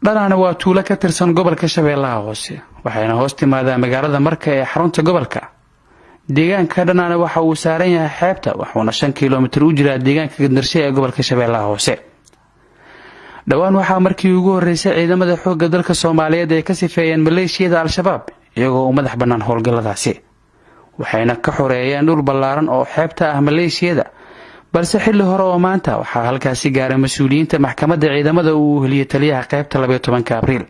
Dhanaane waa tuulo ka tirsan gobolka Shabeellaha Hoose, waxayna hoos timaadaa magaalada Marka ee xarunta gobolka. Deegaanka Dhanaane waxa uu saaran yahay xeebta, wuxuuna 5 kilomitir u jiraa deegaanka Gandarshe ee gobolka Shabeellaha Hoose. Dhowaan waxaa markii ugu horreysay ciidamada xoogga dalka Soomaaliyeed ay ka sifeeyeen maleeshiyada Al-Shabaab, iyagoo u madax bannaan howlgalladaasi, waxayna ka xoreeyeen dhul ballaaran oo xeebta ah maleeshiyada. Balse xilli hore oo maanta waxaa halkaasi gaaray mas-uuliyiinta maxkamadda ciidamada uu heliyey taliyaha qaybta 12-ka Abriil,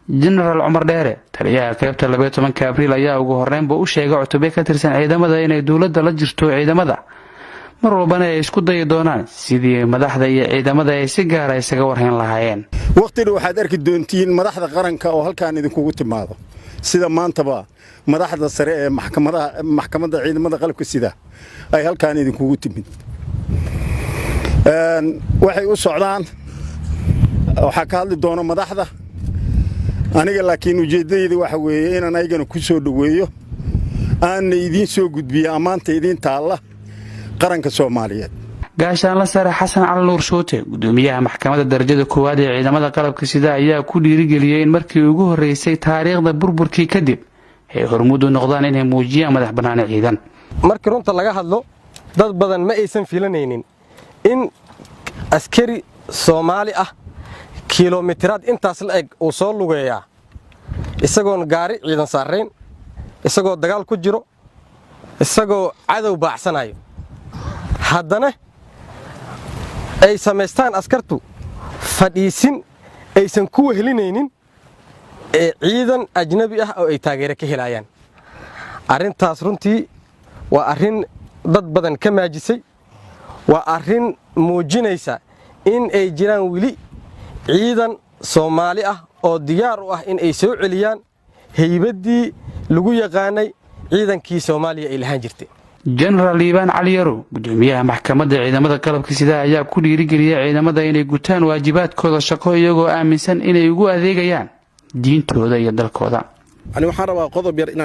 Jenaraal Cumar Dheere. Taliyaha qaybta 12-ka Abriil ayaa ugu horreynba u sheegay cutubyo ka tirsan ciidamada inay dowladda la jirto ciidamada, mar walbana ay isku dayi doonaan sidii madaxda iyo ciidamada ay si gaara isaga warhayn lahaayeen. Waqtidha waxaad arki doontiin madaxda qaranka oo halkaan idinkugu timaado, sida maantaba madaxda sare ee maxkamadda ciidamada qalabka sida ay halkaan idinkugu timid. Waxay u socdaan waxaa ka hadli doona madaxda. Aniga laakiin ujeeddadayda waxa weeye inaan ayagana ku soo dhoweeyo, aanna idiin soo gudbiyo ammaanta idiin taalla qaranka Soomaaliyeed. Gaashaanla sare Xasan Cali Nuur Shuute, gudoomiyaha maxkamadda darajada koowaad ee ciidamada qalabka sida, ayaa ku dhiirigeliyey in markii ugu horreysay taariikhda burburkii kadib ay hormuud u noqdaan inay muujiyaan madax bannaani ciidan. Markii runta laga hadlo, dad badan ma aysan filanaynin in askari Soomaali ah kilomitiraad intaas la eg uu soo lugeeyaa, isagoon gaari ciidan saarayn, isagoo dagaal ku jiro, isagoo cadow baacsanayo, haddana ay samaystaan askartu fadhiisin aysan ku wehelinaynin ee ciidan ajnabi ah oo ay taageero ka helayaan. Arrintaas runtii waa arrin dad badan ka maajisay, waa arrin muujinaysa in ay jiraan weli ciidan Soomaali ah oo diyaar u ah in ay soo celiyaan haybaddii lagu yaqaanay ciidankii Soomaaliya ay lahaan jirtay. Jenaraal Liibaan Cali Yarow, gudoomiyaha maxkamadda ciidamada qalabka sida, ayaa ku dhiirigeliyay ciidamada inay gutaan waajibaadkooda shaqo, iyagoo aaminsan inay ugu adeegayaan diintooda iyo dalkooda. Ani waxaan rabaa qodob yar inaan